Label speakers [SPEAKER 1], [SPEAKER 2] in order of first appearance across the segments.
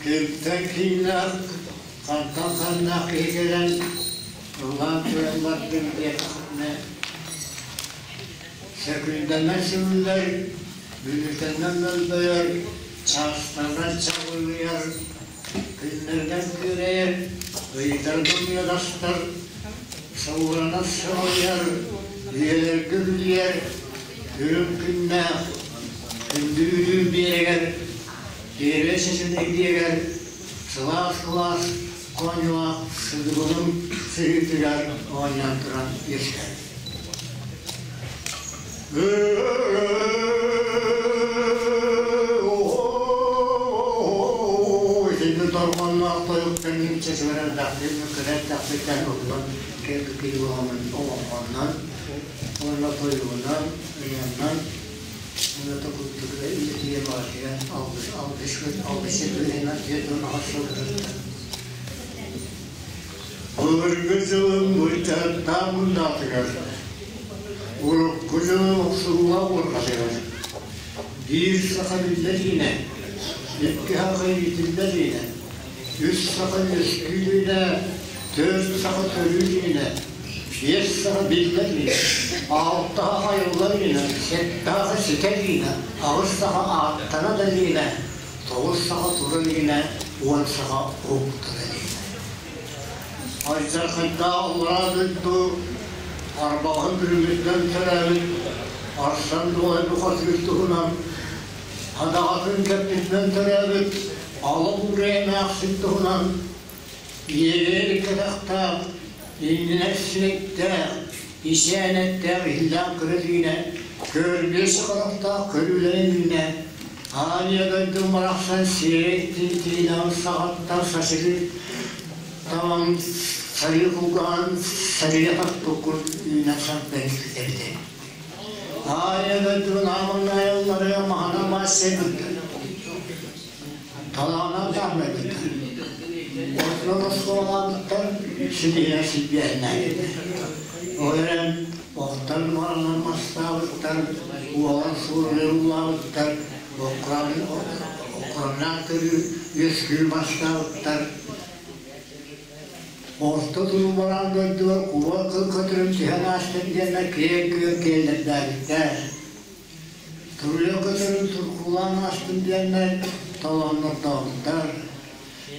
[SPEAKER 1] Кимтэн кииннээх, хантан ханнаах киһи кэлэн ыллаан туран бардым диэтэххинэ, сөкүүндэнэн сыллар, мүнүүтэнэн мөлбөйөр, чаастарынан чаҕылыйар, күннэринэн күөрэйэр, ыйдарга уйадастар, сылларынан сыҕарыйар, үйэлэргэ үлүйэр, үрүҥ күннээх, күндү үүнүү биэрэгэр, Дьиэбэ ситин илиигэр сылаас-сылаас оонньуулаах сыдыбылым сыһыытыгар оонньоон туран үөскээбит. Итинник дорҕоонноох тойуктан имчэ сыгырардахтыын кэлэрдэхпиттэн уһулан кэлбит олоҥхоннон уонна тойугунан, ырыаннан Уонна курдук илиитигэр баҕатыгар алгыс алгыс алгысчыт быһыытынан 48 сыл сырытта. Былыргы дьылым быйдаттаах мундаатыгар, урукку дьылым охсуллаах уорҕатыгар, биир саха биллэр иинэ, икки саха иитиллэр иинэ, үс саха үөскүүр иинэ, төрт саха төрүүр иинэ, Биэс саха биллэр иинэ, алта саха айыллар иинэ, сэттэ саха ситэр иинэ, аҕыс саха ааттана да иинэ, тоҕус саха турар иинэ, 10 саха уһуктар иинэ. Алдьархайдаах аллараа дойду арбаҕаһын бүрүмүттэн төрөөбүт Арсан Дуолай бухатыыр туһунан хадаҕатын кэппитинэн төрөөбүт Ала Буурай эмээхсин туһунан Иэйэр кэтэхтээх, иннинэ сирэйдээх, исээн эттээх иһиллээх кыра түүнэ, көрбүөс харахтаах көрүүлэрин үүнэ, Аанньа дойдум барахсан сиэрэй тиинэҕин саҕаттан сасыгы тамам сарыы кулгаҕын сарыйа тахпыккын үүнэн сарбайан сүтэрдэ. Аанньа дойдубун ааманнаайалларыгар маһана массыйбыттар. Талаанан таһмайбыттар. Отунан оскуолалаабыттар, силиһинэ силбиэһиннээбиттэр. Ол эрэн охтон маранан мастаабыттар, уолан сууруллаабыттар, окураннаах көрүү үөскүүр мастаабыттар. Орто туруубалаан дойдуга куба кыл көтөрүн түһэн аастын диэннэр киэҥ күөл киэллэрдээбиттэр. Туруйа көтөрүн туркулаан астын диэннэр толооннордообуттар,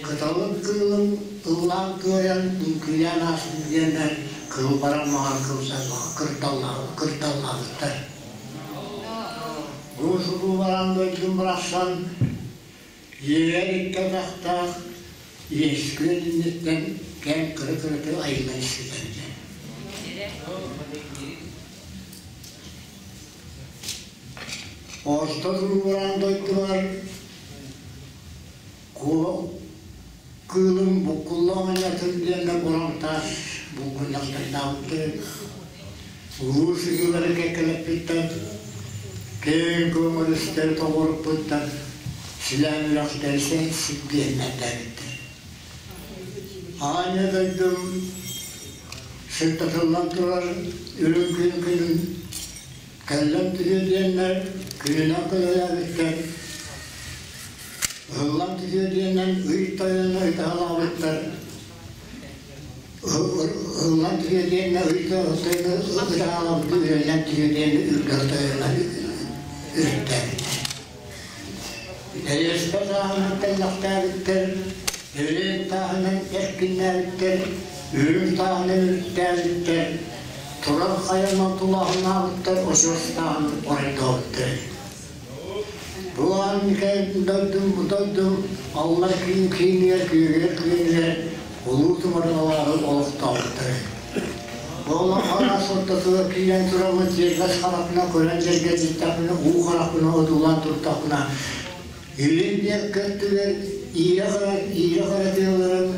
[SPEAKER 1] кыталык кыылын ыллаан кыайан үҥкүүлээн аастын диэннэр кыыл баран маҥан кырдаллаабыттар. Бу субу баран дойдум барахсан иэйэр икки атахтаах иэскүөн инниттэн кэм кыры-кырытыы айыллан испитэ. Орто туругуран дойдубар кыылым буккулла оонньоотун диэннэр буран таас булгунньахтардаабыттарын улуу сыһыылары кэккэлэппиттэр, киэҥ көҥүлүстэри тоҕуруппуттар, силээн үрэхтэри силбиэннэрдээбиттэр. Аанньа дойдум сырдатыллан турар үрүҥ күн күнүн кэллэн түһүө диэннэр күнүнэн көлөлөөбүттэр, ыһыллан түһүө диэннэр ый тойоно ытаһалаабыттар, ыһыллан түһүө диэннэр ый тойоно ытаһалаабыт үрэллэн түһүө диэн үргэл тойоно үрүттээбиттэр. Эриэспэ тааһынан тэллэхтээбиттэр, өрүөн тааһынан эркиннээбиттэр, үрүҥ тааһынан үрүттээбиттэр, турар хайанан тулааһыннаабыттар, очуос тааһын оройдообуттар. Бу аан дойдум, бу дойдум аллар киин киинигэр, күөгэр күөнүгэр улуу тумарыналааҕы олохтообуттар. Олох араас ортотугар киирэн тураммын тиэрбэс харахпынан көрөн дьэргэдьиттэхпинэ, уу харахпынан одуулаан турдахпына, илин диэки өттүгэр иирэ хара иирэ хара тыаларын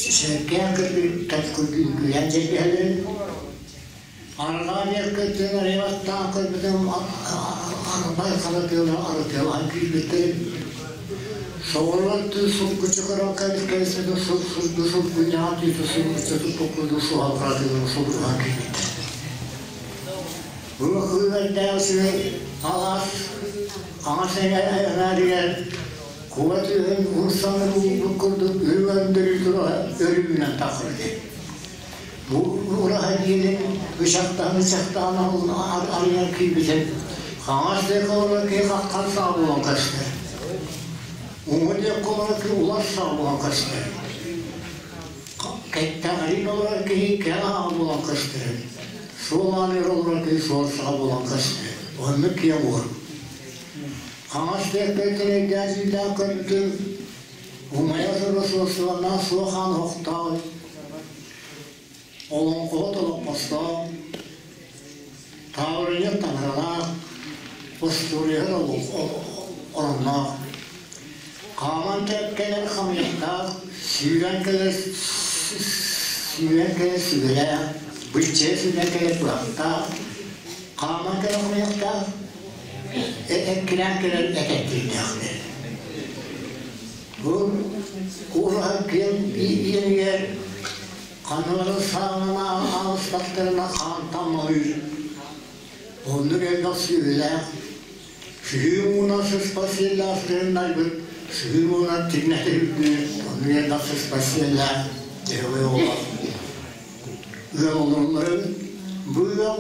[SPEAKER 1] Сэргээн кыргыттар үҥкүүлээн дьэргэһэллэрин Арҕаа диэккиттэн арыйбаттаан көрбүтүм арбай хара тыала арытыалаһан киирбиттэрин соҕуруу өттүн сулгуччу көрөн кэбиспитим сурду сулгунньаҕа түүтү сулгуччу туппут курдук суһал хара тыалын сулгуһан киирбиттэр. Бу кыылардаах үчүгэй алаас хаҥас эҥээригэр куба түһэн умсаҥыр уурбут курдук үрүҥ өндөрүү тура өрүүнэн тахсыбыт. Бу ураһа диэнин ычахтаан-ычахтаан арыйан киирбитим, хаҥас диэки олорор киһи хаххан саҕа буолан көстөр. Уҥа диэки олорор киһи улар саҕа буолан көстөр. Кэттэҕириин олорор киһи кэҥ аҕа буолан көстөр. Суол ааныгар олорор киһи суол саҕа буолан көстөр. Оннук киэҥ уор. Хаҥас диэки тирэйдээн көрбүтүм, умайа сыра суостубаннаах суох аан оһохтоох Олоҥхоһут олоппостоох, таабырынньык таҥаралаах, остуоруйаһыт оронноох, хааман кэлэр хамыйахтаах, сүүрэн кэлэр сүүрэн кэлэр сүгэлээх, быччайа сүүрэн кэлэр быһахтаах, хааман кэлэр хамыйахтаах, эккирээн кэлэр этэттиирдээхтэр. Бу кураһа киэҥ иэнигэр ханныларын саҕанан аалыстахтарына хаантан малыыр. Оннук элбэх сүөһүлээх, сыһыы муҥунан сыспа сиэллээх сыһыннарбыт, сыһыы муҥунан тигинэтэ үрдүүр, оннук элбэх сыспа сиэллээх дьөһөгөй оҕолор. Ыал олороллорун бу ыал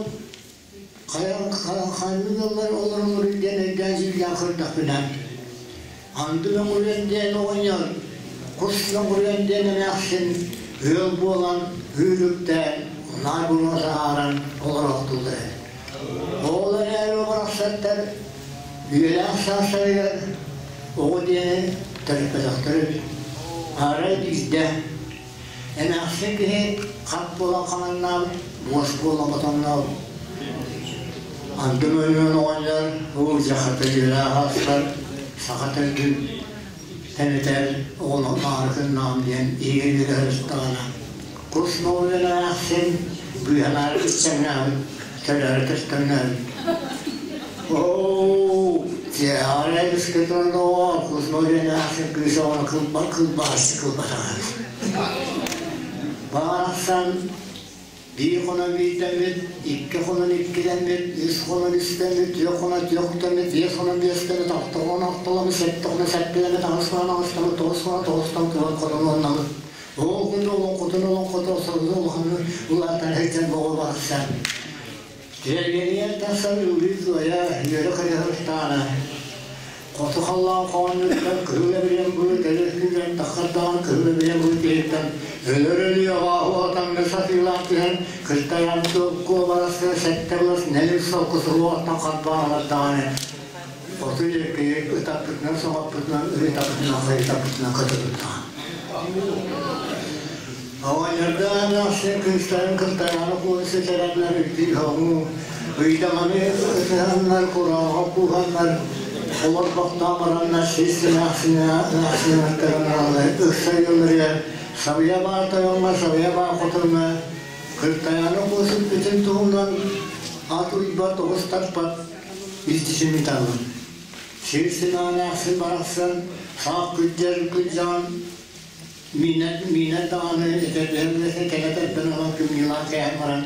[SPEAKER 1] Хайа ыаллар олороллорун диэн өйдөөн сиилээн көрдөхпүнэ, анды мөҥүрүөн диэн оҕонньор, кус мөҥүрүөн диэн эмээхсин ыал буолан үүрүктээн, унаар буруо таһааран олороохтууллар эбит. Ол эрээри барахсаттар үйэлээх саастарыгар оҕо диэни төрөппөтөхтөр эбит. Арай биирдэ Эмээхсин киһи хат буолан хаманнаабыт, буос буолан хотоннообут. Андым өлүөн оҕонньор уу дьахата дьүөлээх аастар, саха төрдүн тэнитэр оҕону маарыкыннаҕым диэн иһигэр үөрэ сырыттаҕына, кус моҕуйан эмээхсин быыһанаары ыччаҥнаабыт, төлөөрү көстөҥнөөбүт. Оо, дьиэҕэ ыскытан оҕо, кус моҕуйан эмээхсин кыыс оҕону кылбааччы кылбатаҕа. Барахсан биир хонон биирдэммит, икки хонон иккилэммит, үс хонон үстэммит, түөрт хонон түөртэммит, биэс хонон биэстэммит, алта хонон алталаммыт, сэттэ хонон сэттэлэммит, аҕыс хонон аҕыстаммыт, тоҕус хонон тоҕустаммыт, уон хонон уоннаммыт. Ол күн олоҥхотун олоҥхото сылгы улаханын улаатан сылдьан оҕо барахсан. Тиэргэнигэр тахсан ыллыы туойа, үөрэ хайыһардаана. Хоту халлаан хоонньуттан кыһыл эбириэн быһыт өлөр күүрэн таххар даҕаны кыһыл эбириэн быһыт иһиттэн өлөр өлүү абааһы отаҥҥа сатыылаах түһэн кыртайан куобаласка сэттэ былас нэлим солку суруоҕуттан харбаалар даҕаны хоту диэки ытаппытынан соҕоппутунан ыытаппытынан хайытаппытынан көтөбүт даҕаны. Оҕонньордоох эмээхсин кыыстарын кыртайааны куону сүтэрэннэр үрдүү хоҥуу, ыйдаҥаны ытыһаннар, курааҕа кууһаннар, олорбохтоон бараннар сис эмээхсиннэрин ыкса ыалларыгар Сабыйа баар тойоҥҥо, Сабыйа баар хотуҥҥа Кыртайааны куосуппутун туһунан ат уйбат, оҕус тарпат илдьитин ыыталлар. Сир симэҕин эмээхсин барахсан саах күрдьэр күрдьэҕин Миинэн, миинэн даҕаны этэрбэһин кэлэтэрбин ылан кымньыылаан кээһэн баран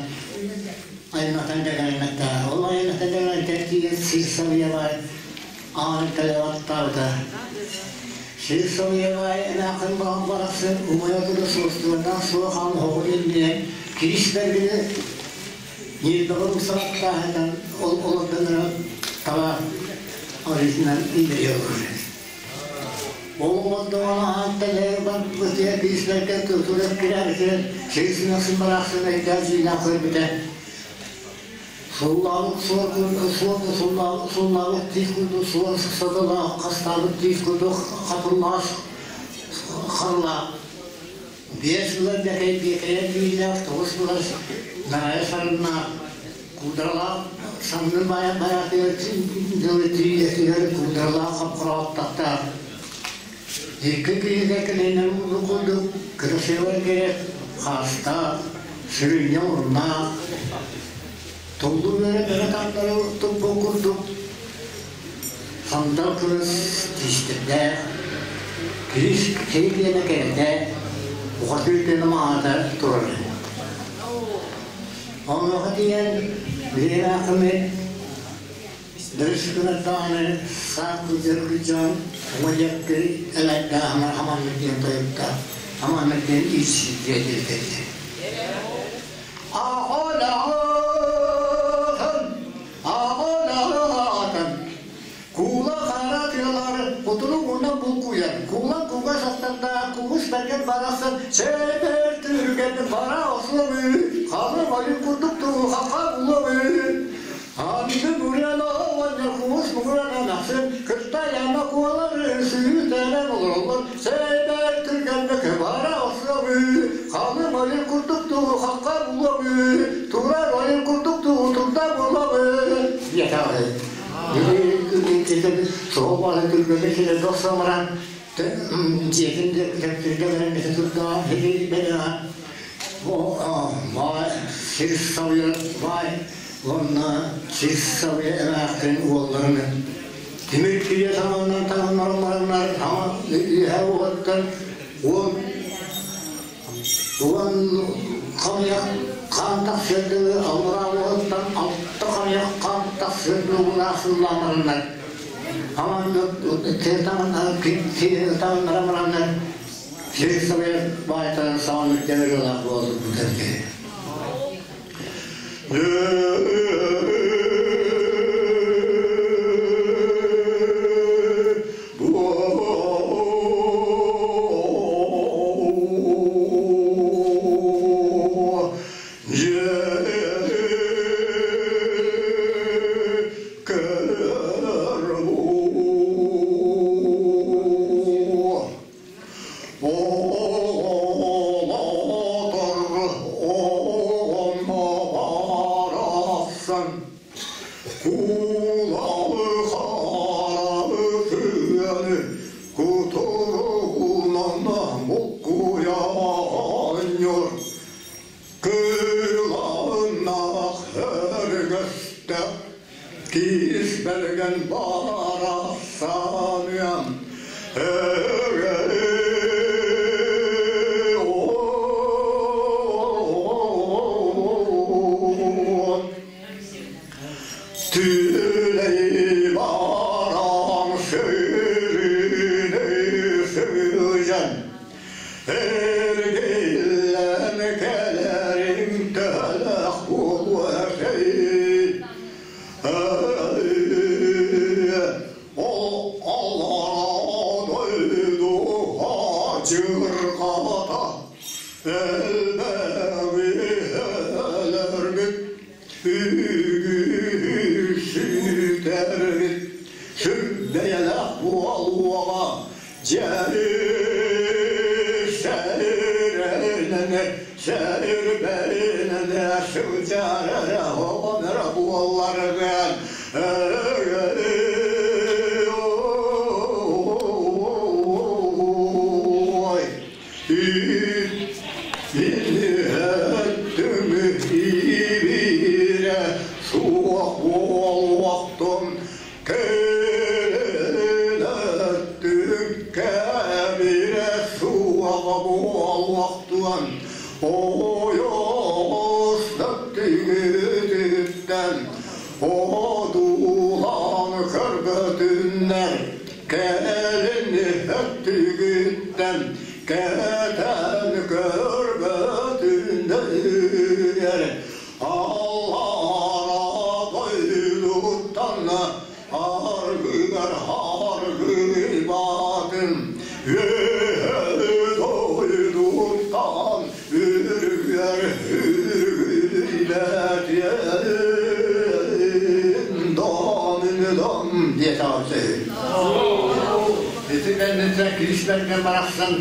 [SPEAKER 1] айаннатан дэгэрэҥнэттэҕэ. Ол айаннатан дэгэрэҥтэн тиийэн сир сабыйабай аанын тэлэ баттаабыта. Сир сабыйабай эмээххин баҕан барахсын умайа тура суостуганнаах суох аан оһоҕун иннинэн кирис бэргини ньирбэҕин умсаҕаттааһынан ол олордон эрэн таба арыытынан иҥэриэ олорор. Биэс ыла бэкэй биэкэйэ түүллээх, тоҕус ыла нарайа сарыннаах, куударалаах саннын байаатыгар дылы тиийэтигэр куударалаах хапкыраҕаттахтаах. Икки киһигэ кэлинэн курдук красивай кэрэ хаастаах, сырынньа муруннаах, туллу үөрэ бэрэ тандары турбут курдук сандал кырыс тиистэрдээх, кирис киһи диэнэ кэрэтэ, бухатыыр диэнэ маҥаата турар. Онуоха тиийэн биһиги аахыммыт Дөрүс даҕаны саат кырдьар кырдьаан уҥа диэки элэйдээхмэр хаманнык диэн тойукта хаманнык диэн иирсииргэ диэтэ. Аҕалаҕын, аҕалаҕын, куула хара тыалар кутурук уна булкуйан, куула кугас аттардаах кугус бэргэн барахсан сээбэр түргэн бара охсуобу, халы ойун курдук туһаха булуобу. Анды буряна оҕонньор куус муҥуран эмээхсин кытта яма куолары сүүтэлэн олороллор сээбэр түргэнник бара охсуобу халыҥ ойун курдук туһахха булуобу турар ойун курдук туутурда булуобу диэтэҕи суол түргэнник сирэ дохсомуран дьиэтин түргэннэрин бити турда баай сир сабыйар баай уонна сир сабыйа эмээхсин уолларын тимир кириэ таҥаннан таҥыннаран бараннар үөһэ уоттан уон уон хамыйах хаан тахсыар дылы аллараа уоттан алта хамыйах хаан тахсыар дылы сыллаан бараннар таҥыннаран бараннар сир сабыйар баайтан саҕан үрдэн ырыалаах буолбут эбит. Кыланнах өргөстө киис бэргэн барахсаныам Түлей барам сөрүнү сылдьан Эргиллэн кэлэрим тэлэх буолуохай Ол дойду адьырҕата элбэҕи өлөрбүт үгүс сүтэрбит сүр бэйэлээх буолуоҕа дьэри сэрэнэн сэрбэнэн сылдьар оҕонор буолларгын ой Ибире суох буолуохтун кэлэттүн кэбирэ суох буолуохтун ойоҕос түгүтүттэн одуулаан көрбөтүннэр кэлин өттүгүттэн кэтэн көрбөтүннэр аллара дойдуттан аргыгар аргыйбатын үөһэ дойдуттан үргэр үргүйбэтиэн донүнүдон диэтаҕы Ити кэнниттэн киристэргэ барахсан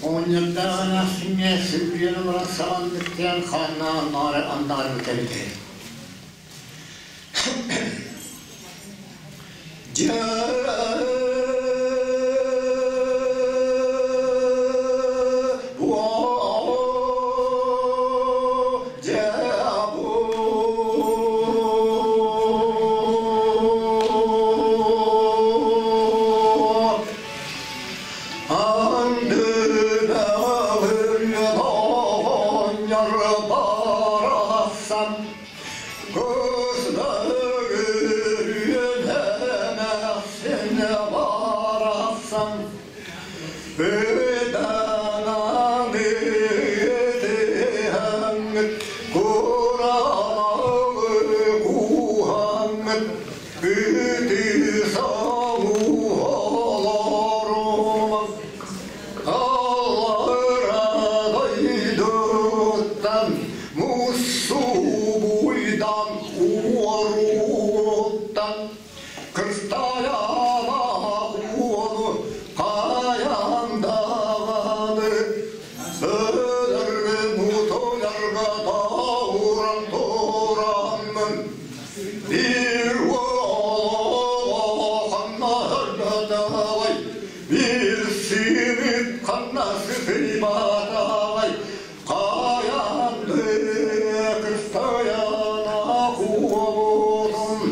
[SPEAKER 1] оҕонньордооҕун ахсынньа сүрүйэн олорон саҕанныктыан хааннаан наара андаҕарбыт эбит Дьэ. барахсан Ыдананы тыһаҥҥыт, куранаҕы кууһаҥҥыт, ытыы олорумаҥ. Аллара дойдуттан муссубуйдан уоруттан Кыртайаана уолу хайаан даҕаны өлөргө утуйарга тауран тураммын биир уолу ханна өлбөтөҕөй, биир симик ханна сытыйбатаҕай, хайаан кыртайаана уолун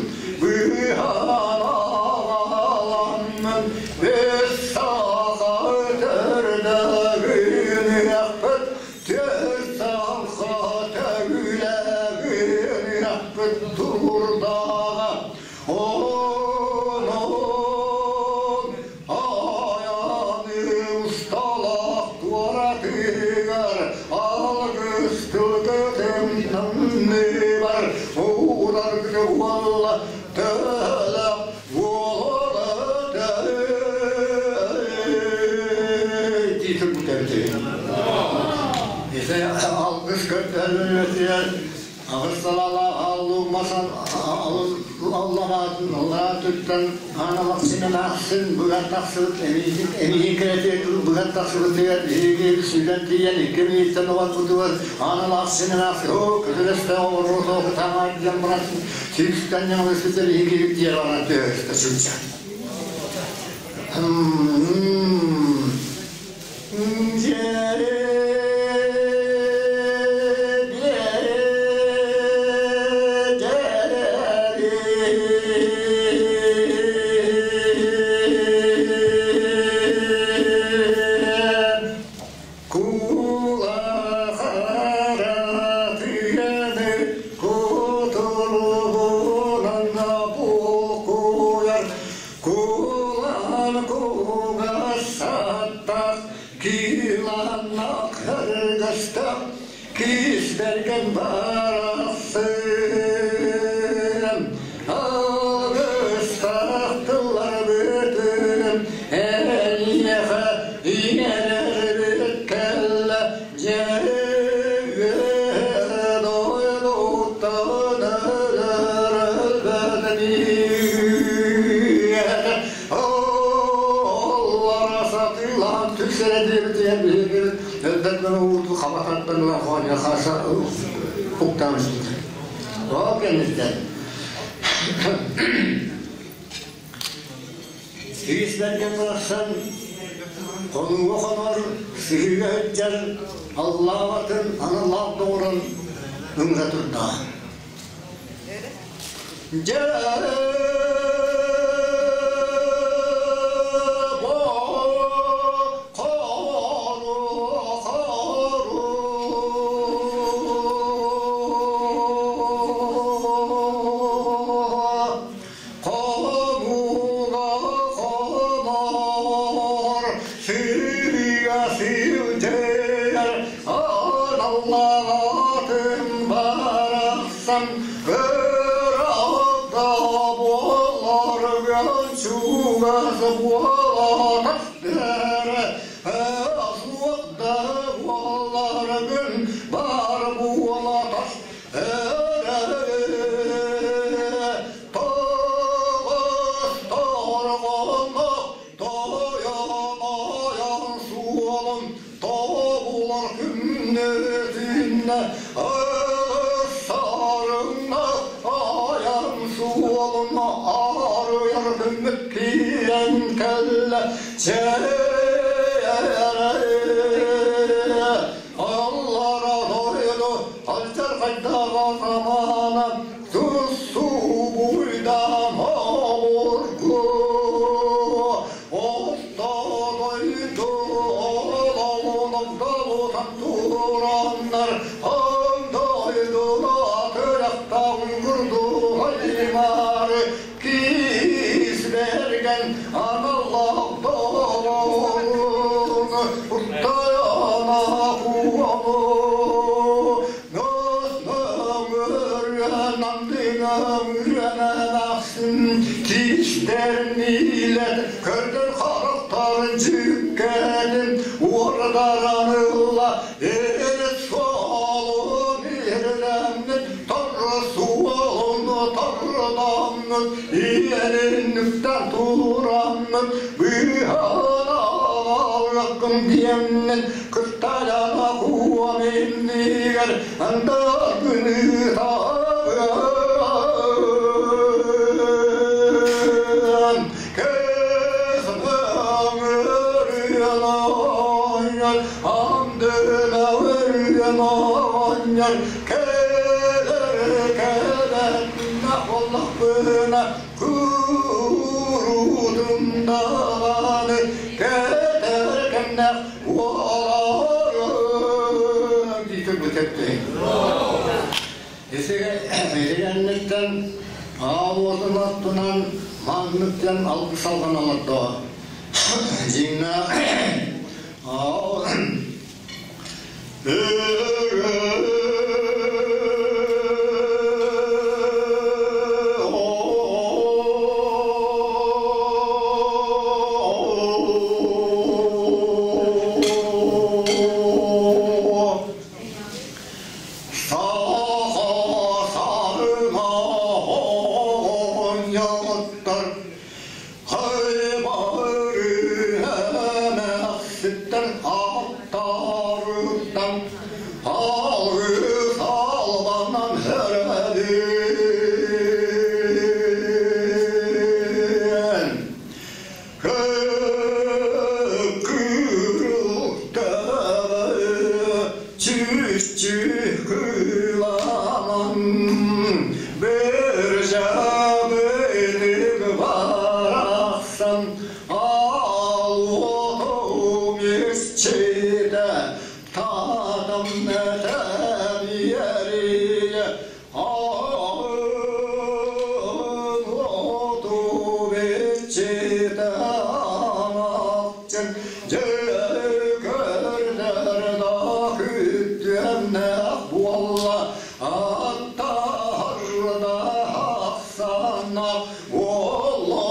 [SPEAKER 1] быыһаналаммын бэс саха төрдөгүнүөхпүт, түөрт саха төгүлэгүнүөхпүт турдаҕа. Онон айаны усталаах туоратыгар алгыс тылгытын намныбар уураргы уолла төлөх буолар дии турбут. Алгыс көрдөрүлүтүгэр аҕыс салаалаах аллууммасан аллаҕаатын аллараа туттан аан ахсын быган тахсыбыт эмиһин эмиһин кэрэтигэр быган тахсыбытыгар биһиги сүүрэн тиийэн 2 миҥиттэн олорбутугар аан ахсын ахсын оо көтөлөстөөх олоруотоо кытаҥаар диэн баран сүүстэн ньаҥылыспыта биһиги диэн баран төһөстө сылдьар. Кулахара кутуругунан булкуйар, кулан кугасаттах, киланнах кыргыстах, кисберген барахсын. Алгыстах тыллар бүтүн, эйиэхэ иҥэрэрбит кэллэ, дьэ дойдуттан өлөр Оллара сатыылаан түксэрэ диэбитигэр биһиги өлбөт ууту хабататтан ыла хооньо хаса уктаабыт. Ол кэнниттэн Киис бэргэн барахсан хонууга хонор, сыһыыга сылдьар аллаабатын аналлаах доҕорун ыҥыра турда. Дьэ Хонууга хонор, сыһыыга сылдьар аналлаатын барахсан ыраата буоларгын чугас буолатастар суох да буоларгын бар буолатас тоҕус торҕонох тойон суолун тобулар күннэтинне сарыңна аян суолун арыйар күммүт киирэн кэллэ Аллара дойду алдьархайдаҕа замана туссубуйдан обургу орто дойду олоҕун тураннар аан дойдуну атырахтан курдук аймаары киис бэргэн аналлаах. Кэрниилэр көрдөр харахтарын дьүккэтин уордаран ылла эрэ суолун эрэлэммит торро суолун торродоммут иэриннүктэн тураммыт быыһаналыаххым диэммин кысталана куом иннигэр андагыны табыан кэс андына кэлэр кэлэннэ олохпуна куурудум даҕаны кэтэр кэмнэх уоларым дийтер бүтэтти. Исигэнниттэн аал уотун оттунан манныктан алгыс алган олордо. Дьиҥнэ Аттарыттан алгыс албанан хөрөдүн Кырылтабы чүччү кыламан бір жабылык барахсан ал отум исчиде тадам тәбиери оту исчиде анакчын буолла аттарда ахсана буолла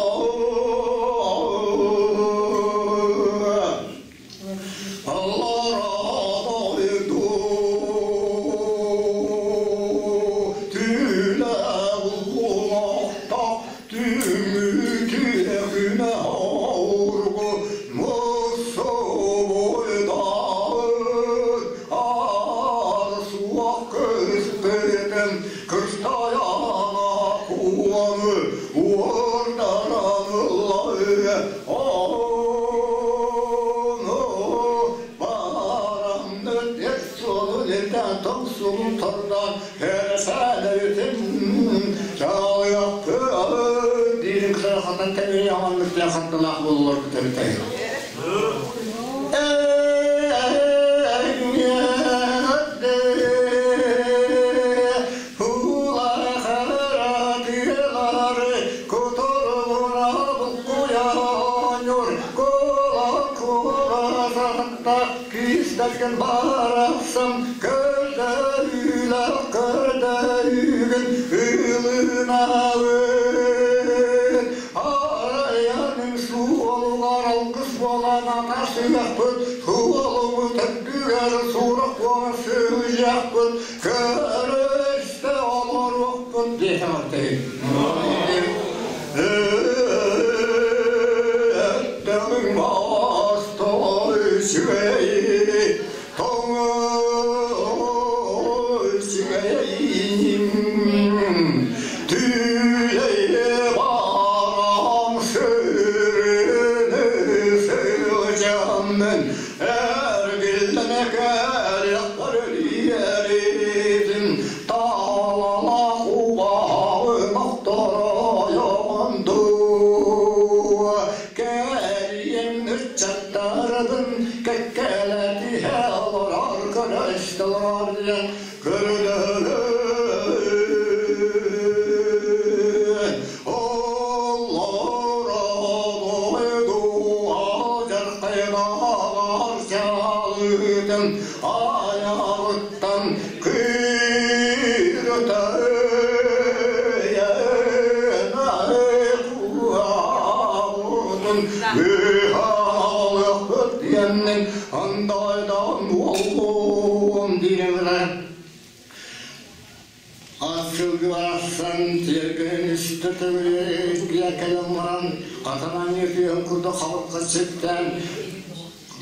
[SPEAKER 1] Күүстэрген барахсам көрдөрүлэр көрдөрүгүн ылынабын Араянын суолугар алгыс болан атасыяқпыт суолугу төрдүгэр сурах буолан сыыжақпыт көрөстө олоруохпут диэхэмэртэй оҕобутун быыһаан аҕалыахпыт диэммин андайдаан буоллум диэн гынан Ат сылгы барахсан тиэргэнин үстэ төгүрүйэ кэлэн баран хатанан үтүөн курдук хабырҕа сиртээн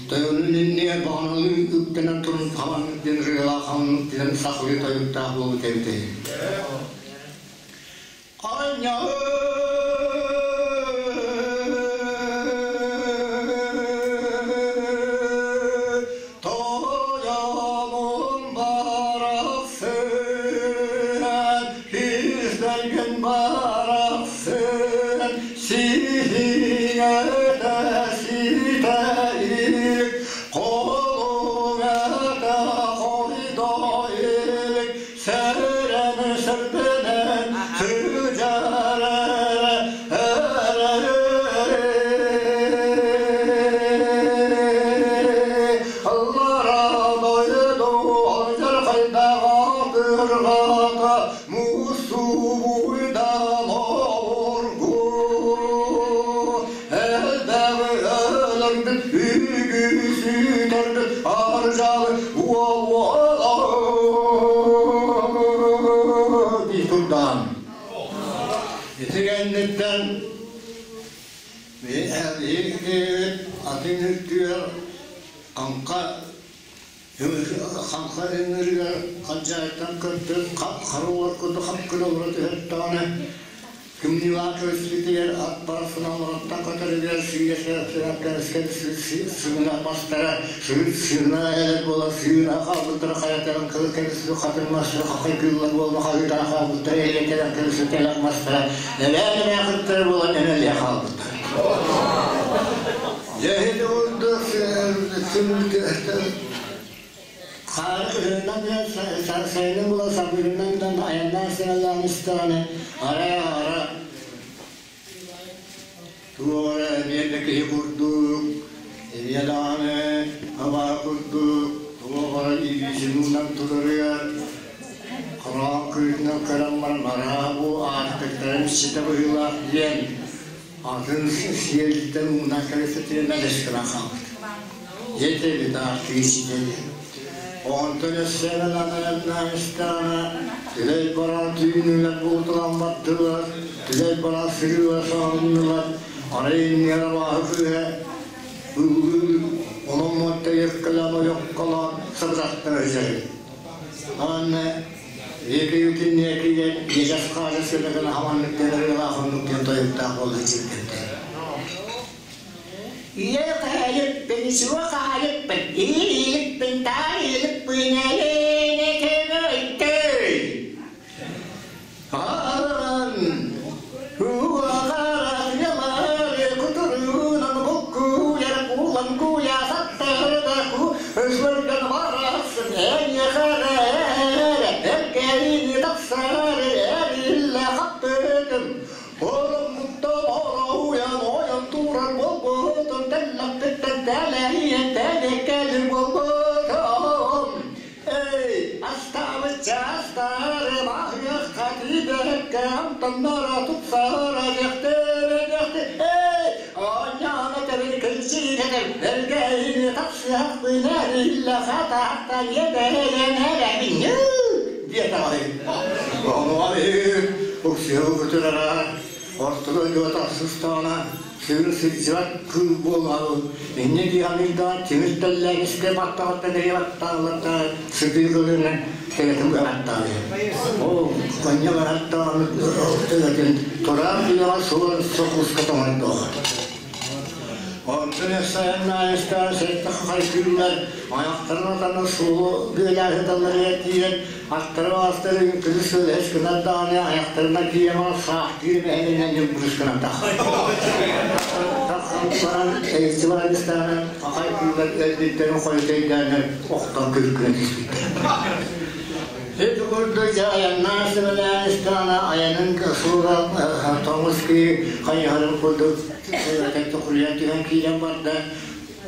[SPEAKER 1] тойонун иннигэр баҕаналыы үктэнэн турун хабан диэн ырыалаах диэн сахалыы тойуктаах буолбут эбитэ. Тойонум барахсан, кистэлгин барахсан, сиһиҥэ ситэ илик, холуҥа хойдо илик, Сэрэн сэрбэнэн сыдьаарара Аллара дойду алдьархайдаах тырҕата муссубуйдан оргу элбэҕи өлөрбүт үгүсүтэрбит аржалы дии турдаан. Ити кэнниттэн атын үрдүгэр хаҥха хаҥха ыҥырыгар хадьаайтан көрдөн хара уор курдук хап гына олоро түһэртэҕинэ Кымньыылаах көрүстүбүтүгэр ат барахсан олороттон көтөрүгэр сыыйа сыына мастара сыына элэр буола сыына хаалбыттара хайатарын кылы кэбиспит хатыҥ мастара хахай кыыллар буолла хаһыытара хаалбыттара элиэтэлэр кэбиспит элэх мастара элээн эмээхиттэрэ буолан эмэлиэ хаалбыттар. Дьэ ити курдук Хаары кыһынынан сайынын була сабыырынан айаннаан сыналаан истэҕинэ ара-ара туох эрэ эмиэ да киһи курдук, эмиэ даҕаны абаа курдук туох эрэ илиитин уунан турарыгар хороон кыытынан көрөн баран араа бу аартыктарын иччитэ быһыылаах диэн атын сиэлиттэн уунан кэлэ мэлэс гынан хаалбыт. Дьэ таахтыы ситэри. Онтон өссө истэҕинэ түлэй баран түүнүнэн буутулан бардылар, түлэй баран сырыыла саҕаланнылар, арай иннигэр абааһы кыыһа ыллыы онон муотта еккэлээн ойоххолоон сабырахтан өсөр. Анна Екеютин некиген ежас хаажа сылыгын хаманнык дэнэр ылаахыннык диэн тойуктаах буолла чиркэтте.
[SPEAKER 2] Иэхэйиппин, суохайыппын, иилиппин, таайылыппын, элине көгөйтэй.
[SPEAKER 1] Аран кутуруунан буккуйар куулан куйа саттардаку өсвөргөн барахсын эниэхэрэ эркэйини тахсары эриллэ хаттытым Ороммуттан орауйан ойон турар буолбутун тэллэхпиттэн тэлэһийэн тэниккэлир буолбутум. Эй, астаабыт чаастары маһыахха тиийбэккэ амтаннара тупсара диэхтэрэ диэхти. Эй, оонньоон этэбин кынсыытэтэр элгэйини тахсыахпын эриллэ хатаахтан иэдэйэн эрэбин диэтэҕэй. Ону уксуһу кутурара ортоло дьуота сыстаҕына сыыр сылдьыбат кыыл буолаҕын инньэ дии саныырдаан тимир тэллээгискэ баттаҕыттан эрийэ баттаалларда сытыы кылыынан төбөтүн быһаттаабыт. Ол конья бараттаҕын төбөтүн тураан түгэҕэ суон сокуска тоҥордоҕо. Онтон сайын аайыстаан сэттэ хайгыыллар айахтарын атана суолу бүөлээһиталларыгар тиийэн аттары аастары үҥкүлү сылэс гынар даҕаны айахтарынан тиийэн саахтыыр мэһэнинэн ньылбырыс гынан тахсан баран тэйиччи баран истэҕинэ хахай кыыллар өлбүттэрин хойут өйдөөннөр охтон күлкүнэ түспүттэр. Ити курдук дьэ айаннаан сибэлээн истэҕинэ айанын суура тоҥус киһи хайыһарын курдук тохуруйан түһэн киирэн барда.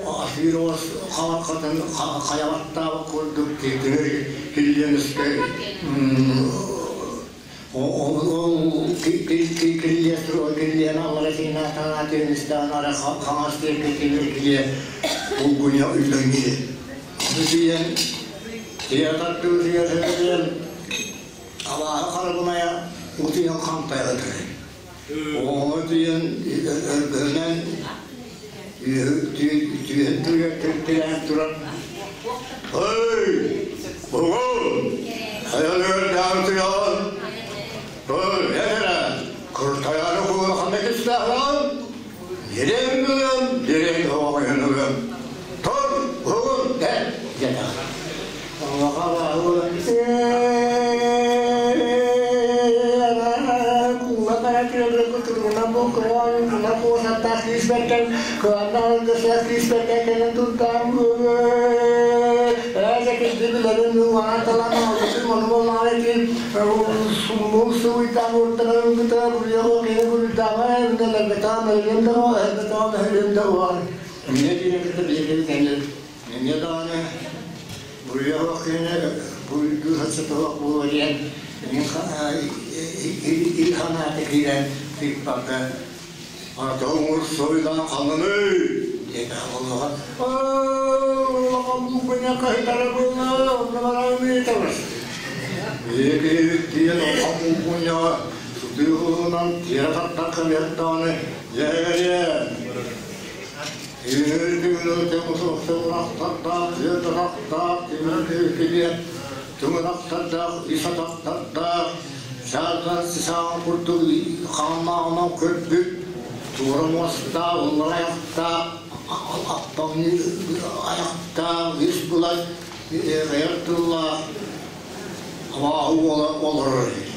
[SPEAKER 1] Атыыр оҕус хабархатын хайабаттаабыт курдук тимир киллиэнискэй Ол киллиэ киллиэн аллара сиҥнаатаҕына түһүнүстээн ара хаҥас диэки тимир килиэ булгуньа үллэҥниир. Бүтүйэн тиэтаттыы тиэтэн абааһы харабынайа утуйан хантайа ытырай. Оҕоҥо тиийэн өргөһүнэн түһэн тирэн туран «Эй, оҕом, хайалыырдаан туйаҕын? Ой, эрэ, куртайааны куолаханна кистээхлэҕин? Дириҥ ылыам, дириҥ оҕоҥун ылыам. Тур, уһугун, дэн!» диэтэх. Эмиэ даҕаны буруйа киһини буруйдуу сатыах буолуо диэн ил санаата киирэн тыыппакка «Тоҥур суруйдаан халланый!» диэтэ олоҕо. «Улахан букуня кыһытара буолла, онно баран ыытабыз». Биһиги тиийэн улахан букуняҕа сытыы тиэрэ тардан кэлиэхтэҕинэ дьэ Түҥ-ынахтардаах, үс атахтардаах, саатар сысааҕын курдук хааннааҕынан көрбүт, туора муостаах, уллар айахтаах, аппаҥныы айахтаах, үс былай эҕэр тыллаах абааһы уола олорор эбит.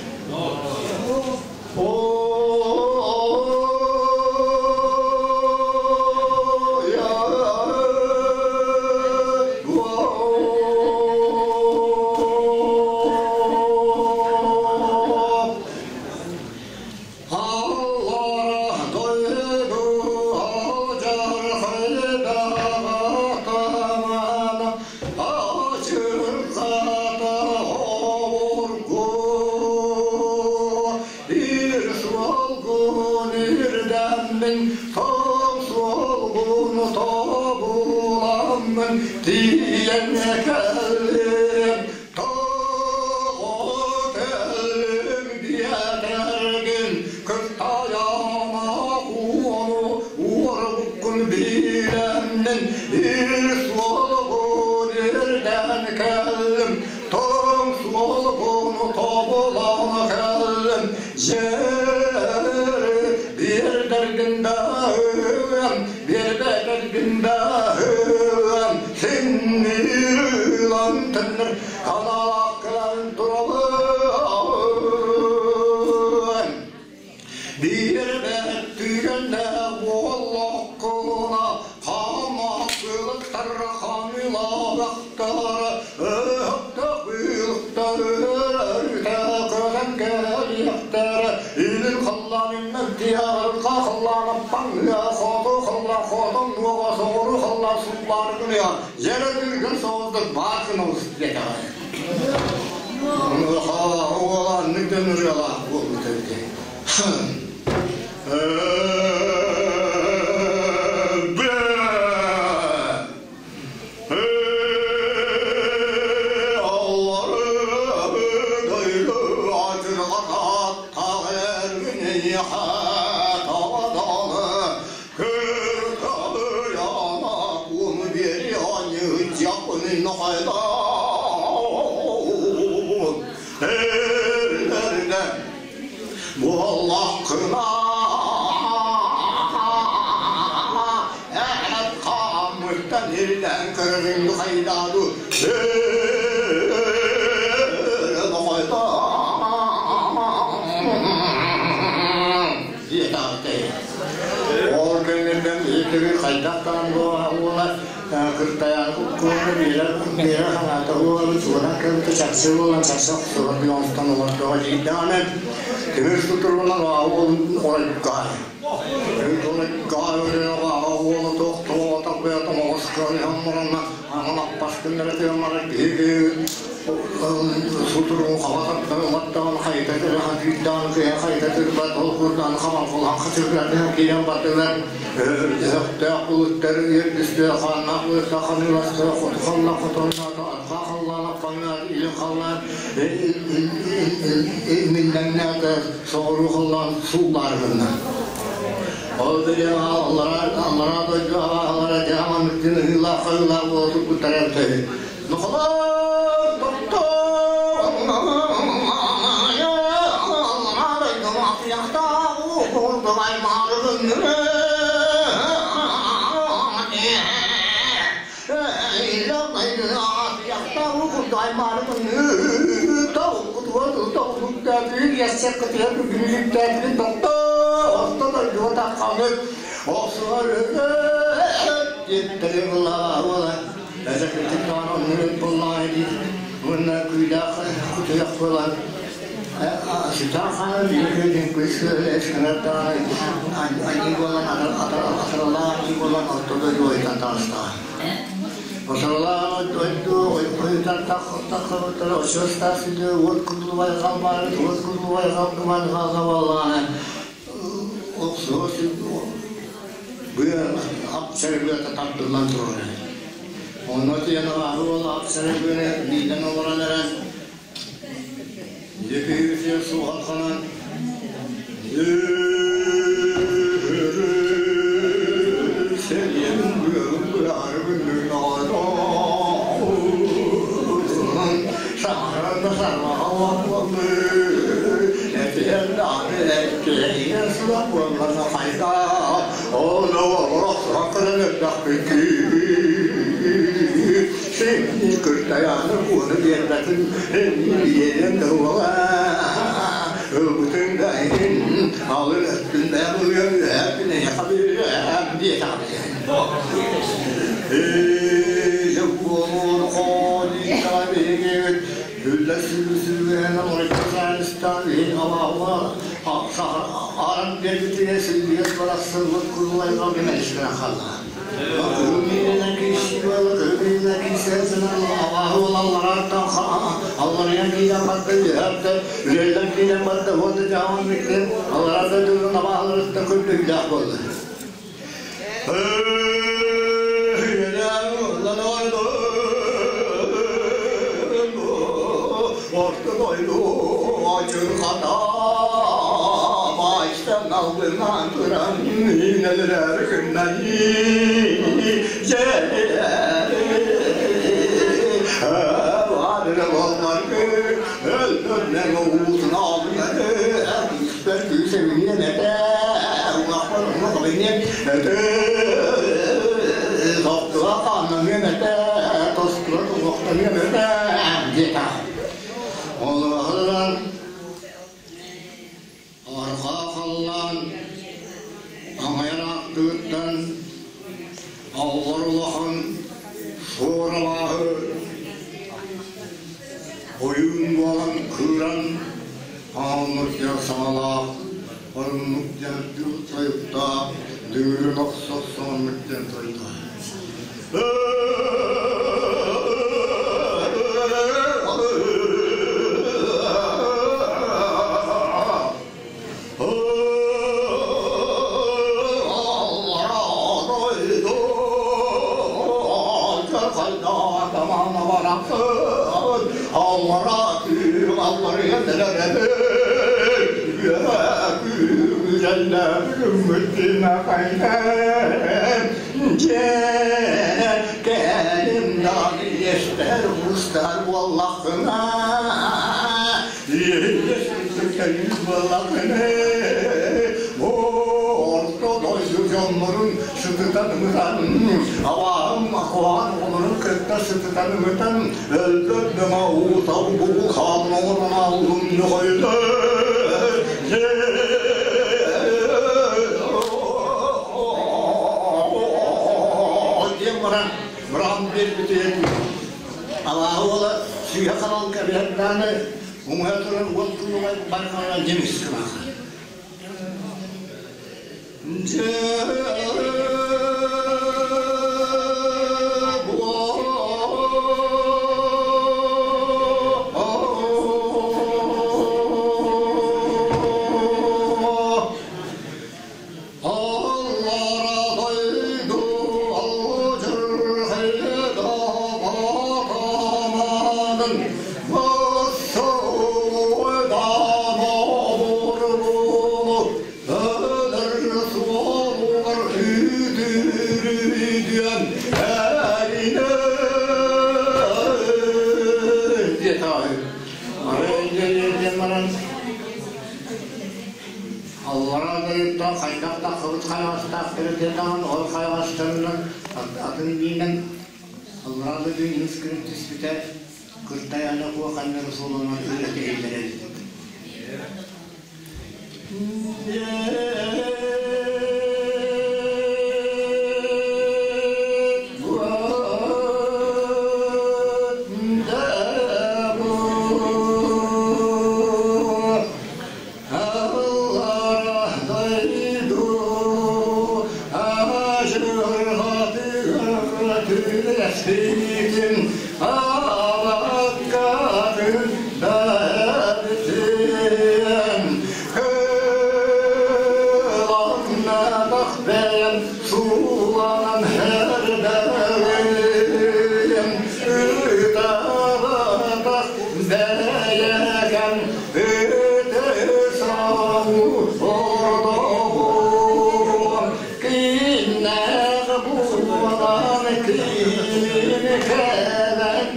[SPEAKER 1] Тиийэн кэллим, тоҕо кэллим диэтэргин, кыттайама уону уорбуккун билэммин, ир суолгун ирдээн кэллим, тоҥ суолгун тобулан кэллим, дьиэри биэрдэргин даһыам, биэрбэтэргин даһыам, синнир ылан төннөр аналаах кэлэн турабын. Биэрбэт түгэннээх буоллаххына, хаамаахтылыктар ханыылаабахтара, ыһыктах өрүтэ көтөн кэлиэхтэрэ, илин халлаанынан тиһэҕирга халлаанаппаҥҥа, хоту халлаан хотон нуоҕа соҕуруу халлаан суллааргыныа, дьэрэ түргэн соҕустук баар гына диэтэҕэ. Уоланнык да ырыалаах буолбут эбит. Буоллаххына ээт хааммыттан ирдээн көрөрүҥ хайдааду Ол кэнниттэн итиги хайдах даҕаны буола кыртайаан куһуна биэрэ биэрэ ханаата буолабыт суонан кэлбитэ чахчы буолан чахчы охсуһан оҥостон олордоҕо дьиийдэҕинэ тимир сутуругунан уолун оройгоон уола туох туоҕа бэйэтэ оҕус кыайан баранна аҥалаппас күннэрэ тыаммара киһи. Сутуругун хаба тардан ылаттаҕын хайыта түрэҕин күүрдэҕин кыйа хайыта тырбат ол курдаан хабан хулаан хачыргатыһан киирэн бардылар. Өһөхтөөх былыттар үөрдүстүлэр, хааннаах былыттар ханыыластылар, хоту халлаан хотонноото, арҕаа халлаан аппаҥнаата, илин халлаан имиллэҥнээтэ, соҕуруу халлаан сууллаары гынна. Ол бириэмэҕэ аллараа, аллараа дойду абааһылара дьэ манныктыын ыһыылаах-хаһыылаах буола турбуттара эбитэ үһү. Нохолоор, тоттоо, аллараа дойду мафияхтаах уурдубай Быа тардыллан турар. Онно тиийэн абааһы уол апсары быаны миинэн олорон эрэн Дьэкиһиитигэр суоһалҕанан Сэриэн быаҕын быраҕары Саҥаран да сарбаҕа буоллун Этиһэн даҕаны эккирэйигэр суох буоллана хайда Ону олохсоох көрөн өллөхпүт Син кыртайааны куону биэрбэтин биэриэн да уола ылбытын да иһин алын өттүн бэйэм ылыам үөһээппин эйиэхэ биэриэм диэтэҕим. Арҕаа халлаан аҥайар ааттыыттан аллар улахан суор абааһы ойуун буолан кыыран ааллар диэн саҥалаах оруннук диэн тойуктаах дүҥүрүн охсо охсооннук диэн тойдо. Дьоннорун сытытан ымытан, абааһым куһаҕан оҕолорун кытта сытытан ымытан, өлбөт бөҥө уутал буу хаан оҥорон аллым ньохойдо. Диэн баран, быраҕан биэрбитин абааһы уола сүүһэ харал кэбиһэрдааны умуһа туран уот кулугай барҕара дьимис гынар. Таахтара тыатааҕын ол хайаҕастарынан атын миинэн аллараа дойду үс күн түспүтэ Кыртайаана Куо ханна эрэ суолунан ырыа иһиллэр эбит. Сууланан эрдэҕим ытаабатах бэйэкэм Кииннээх буолан киин кэлэн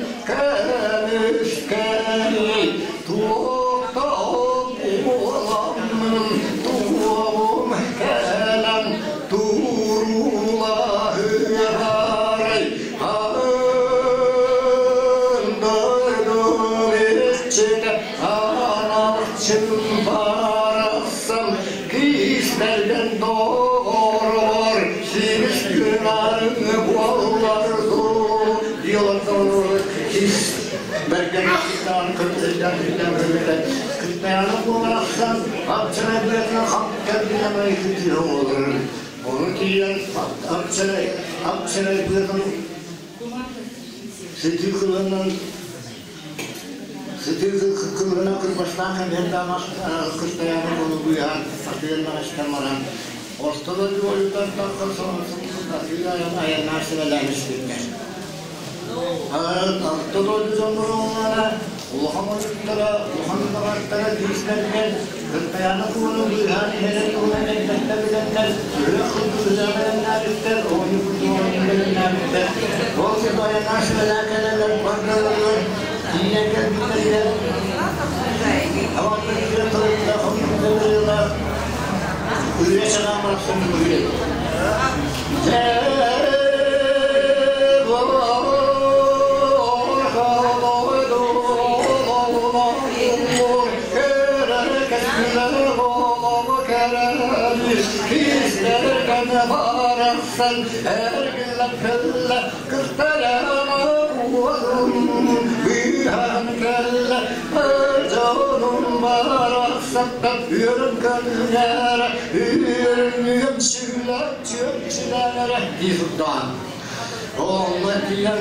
[SPEAKER 1] көмүскэй туохтаах буоламмын туоҕум кэлэн туруулаһыарай андырдым Анарчын барахсан киистэргэн доҕорор сибис гынарын буоллар дуу кис бэргэн кыттааны буоларахсан апчара быатынан хап кэрдинэн айытыы олорор ону тиийэн апчара апчара быатын сытыы кылынан Сытыы кылына кырбастаах кэмиэрдээх кыстайааны кулугуйаан атыыллаҕастан баран ортоло дуойутан тахсан атыы айаннаах сибэлээн испиттэр. Орто дойду дьонноруҥҥа улахан ойуттара, улахан баҕартара киристэргэр кыртайааны кууну быыһаан иһэрин туһунан элбэхтэ билэннэр, үһүө курдук үлэҕэ бэлэмнээбиттэр, оҕонньор курдук оҕонньор бэлэмнээбиттэр. Ол курдук айаннаах сибэлээн кэлэллэр бардарыгар тиийэн кэлбиттэригэр авантарыгар тойуктаах хомуктарыгар үрүө санаан барахсан бүлүгүрэн. Онно тиийэн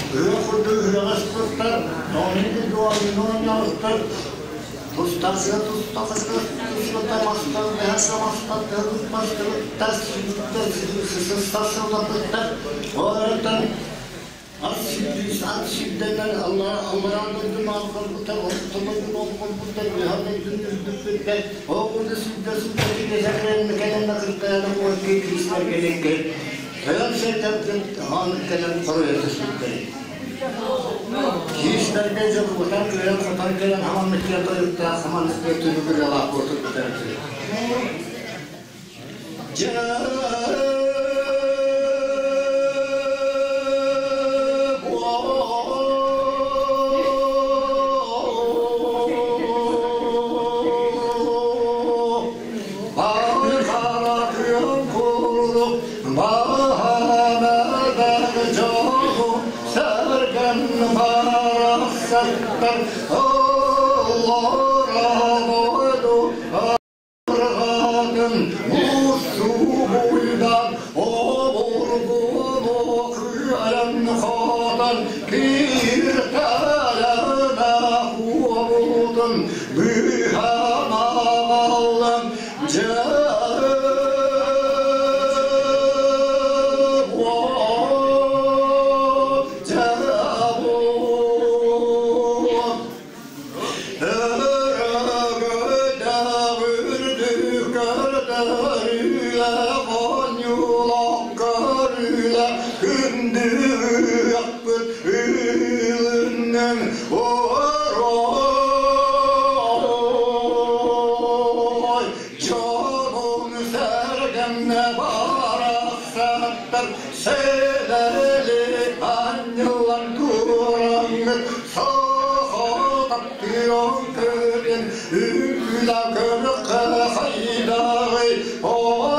[SPEAKER 1] Ыа курдук ыһыаҕаспыттар, тоҕонньугу дуоһунньаҕыттар, тустарга туспуттар, мастар, бэһэсэ мастар, тыһыппастырыттар, сүгүттэр, сыстар сыллаппыттар. Ол эрэн ат сүүрдүүс, ат сүүрдэннэр аллараа дойдуну алҕарбыттар, орто дойдуну олҕорбуттар, үөһэ дойдуну үрдүппүттэр. Ол курдук сүүрдэ сүүрдэ кэлэн кэлэн кыртайан куоракка киристэр кэлэн Тойон сирдэртэн хаан кэлэн хоруйа түспүттэр. Киистэргэ дьокутан кыайан хотон кэлэн хаман миккиэн тойуктаах хаман миккиэн түбүгүрэлаах буотурбуттар. кэмҥэ барахсаттар сэлэли анньыллан тураҥҥыт саха таптыан көрөн үҥкүүлэ көрүөххэ хайдаҕый оо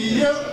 [SPEAKER 1] диир